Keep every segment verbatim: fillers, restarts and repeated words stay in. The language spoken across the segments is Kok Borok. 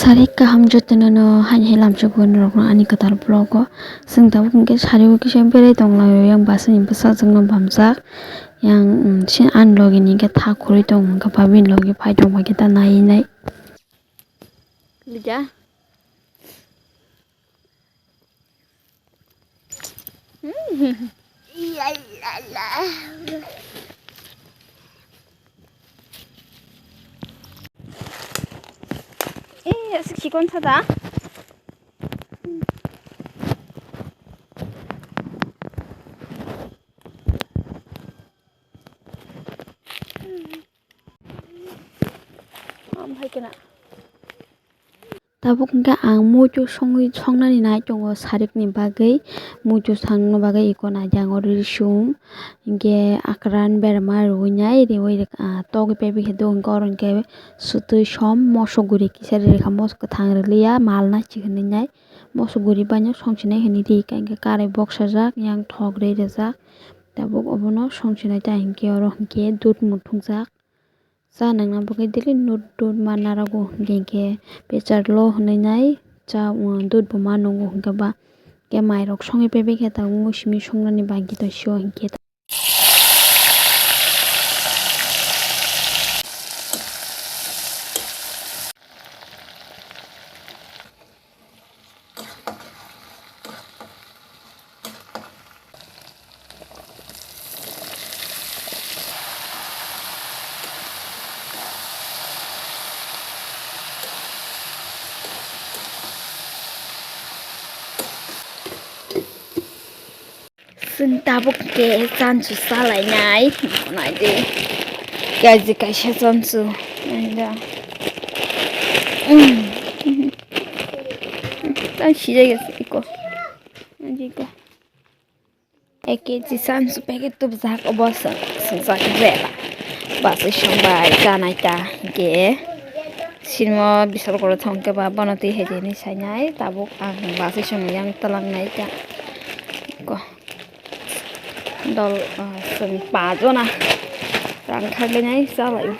Sarik kaham jotono no haini hai lamsok bo norok no ani kwtal vlog o. Chwng tabuk hwnkhe sari o kisa berai tong lai o, yang bwswk ni bwsajwk no bamjak. Yang, um, sin ani logi ni hwnkhe tha khurui tong hwnkhe pha bini logi phai tong bai khe ta nai nai. Lija. Eh, aswk chikon sa da. Am hai kena. Tabuk hwnkhe ang muitu songwi, songnani nai tongo sarikni bagwi. Muitu songna bagwi iko naidi ang oro risum. Hinkhe akran berma riui nai, riui rwkha, ah, togwi pebikhe do hwnkhe oro hwnkhe swtwi som moso guri kisa ririkha, moso kwthang rwliya, mal naichi hinwi nai. Moso guri baino songchinai hinwi ri, hinkhe karai boksajak, yang thok rwi rijak. Tabuk obono songchinai ta hinkhe oro hinkhe dudh muthungjak. Cha nangna bagwi daily dudh, dudh ma narago, hinkhe pressure low hinwi nai cha, um, dudh bo ma nungo, hinkhe ba khe mairok songwi pebikhe tabuk simi songnani bagwi tong sio hinkhe. Chwng tabuk khe chansu salainai, naidi, K G kaisa chansu, naida. Tang sijak iko, naidi iko. Ek K G chansu packet tubujak, obo chwng, chwng chak jela. Bwsai songbai chanai ta, hinkhe simo bisal goro thangkhe ba bono twi hai jani sainai, tabuk ang bwsai songwi yang twlangnai ta. Ko. Dol, ah, chwng pajona rang kharlainai chalaio.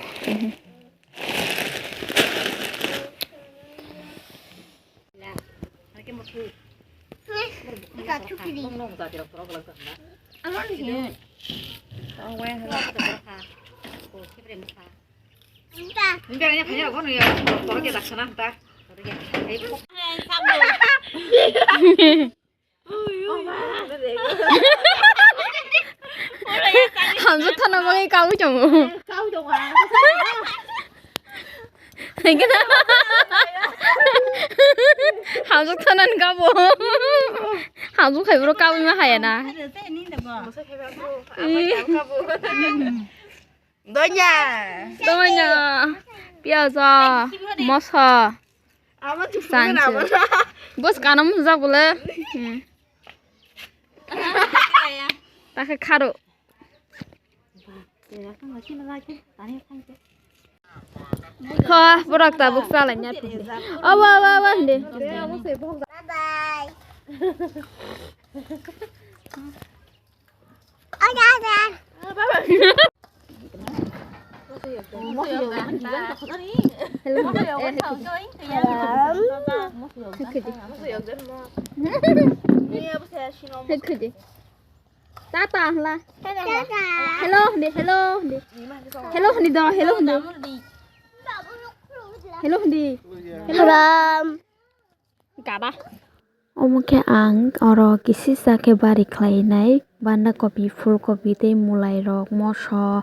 Hamjwk thana bagwi kaui tongo. Hamjwk thana ni kabo. Hamjwk khai bro kaui ma haya na. Donya. Donya. Piyaja. Moso. Abo chukmani Sanchi. Abo na. Bos kana mujak bole. Hmm. Takhe kharo. Kho, borok tabuk chalai nya. Abo, abo, abo, hindi. Bye bye. Tata hla. Hello hindi, hello hindi. Hello hindi do, hello hindi. Hello hindi. Hello. Gada. Omo khe ang oro kisisa khe bari khlainai, banda kopi, phul kopi tei mwlai rok, moso,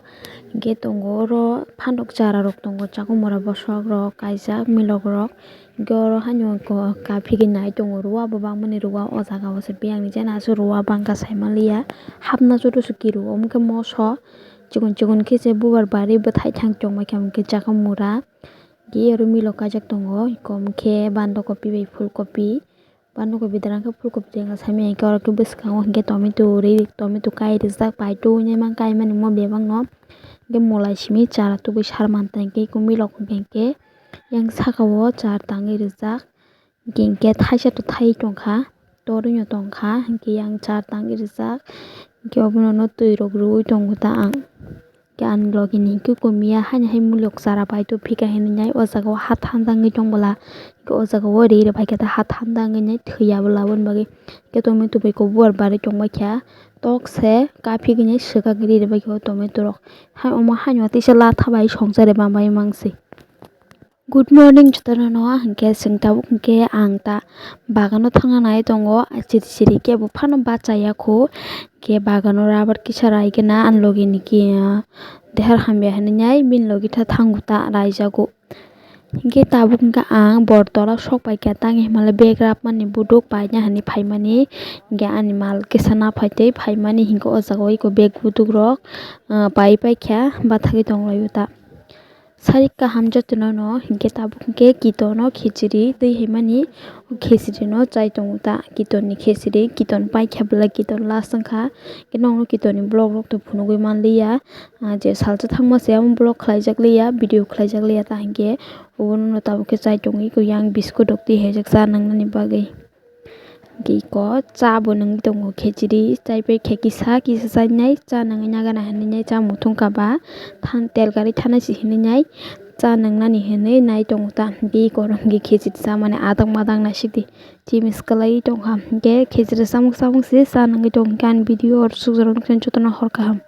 hinkhe tongo oro phandok chara rok tongo, chakwmura bosok rok kaijak, milok rok, hinkhe oro haino ko-, kaphigwi nai tongo, rua bo bangmani rua o jaga o se biyang ni jana aswk rua bangkha saimanliya, hapna joto se kiru, omo khe moso chikon chikon khe se bubar bari bwthai thang tongma khe, omo khe chakwmura. Ge oro milok kaijak tongo, kom khe banda kopi bai phul kopi, banda kopi derang khe phul kopi derang samya hinkhe oro khe bwskango hinkhe tomato ri, tomato kai rijak pai tubui nai man kaimani mo bebak no, hinkhe mwlai simi chara tubui sar man ta hinkhe milok hinkhe yang saka o char tangwi rijak. Hinkhe thaisa to thai tongkha, torino tongkha, hinkhe yang char tangwi rijak, hinkhe obono twi rok rwui tongo ta ang. Khe ani logi ni hinkhe komiya haino hai mulok chara pai to phika hinwi nai o jaga o ha thanda wngwi tong bwla. Hinkhe o jaga o ri rwbaikhe ta ha thanda wngwi nai thwiya bwla aboni bagwi. Khe tomato bai kok bubar barwi tongbaikha. Tok se kaphigwi nai swkagwi ri rwbaikha o tomato rok. Hai omo haino teisa latha bai songchar bai mangsi. Good morning jotono no, hinkhe chwng tabuk hinkhe ang ta bagano thangna nai tongo, chiri chiri kebo phano bachaya kho, hinkhe bagano rubber kisa rai gana ani logi ni ki, ah, dehar hamya hinwi nai bini logi tha thango ta raijago. Hinkhe tabuk hinkhe ang bor tola sok paikha, tang hinmale bag rapmani buduk paina hinwi phaimani, hinkhe ani mal kisa naphaitwi phaimani, hinkhe o jaga o eko bag buduk rok, ah, pai paikha bathagwi tonglaio ta. Sari kaham jotono no hinkhe tabuk hinkhe kiton o khichiri twi haimani, o khichiri no chai tongo ta, kiton ni khichiri, kiton paikha bwla kiton last wngkha, hinkhe nokno kiton ni vlog rok to phunugwi manliya, ah, je salsa thangma se omo vlog khlaijak liya, video khlaijak liya ta hinkhe obono no tabuk khe chai tongwi yang biscuit rok twi haijak cha nangnani bagwi. Hinkhe iko cha bo nungwi tongo khichiri, chai pai khe kisa kisa chainai, cha nangwi nagana hinwi nai cha muthung kha ba, than-, tel gari thanai se hinwi nai cha nangnani hinwi nai tongo ta. Hinkhe iko rok hinkhe khichiri chamani adang madang naisik di chimis kwlaiwi tongkha. Hinkhe khichiri chamung chamung se cha nangwi tongkha. Ani video o sukjak rok jotono hor kaham.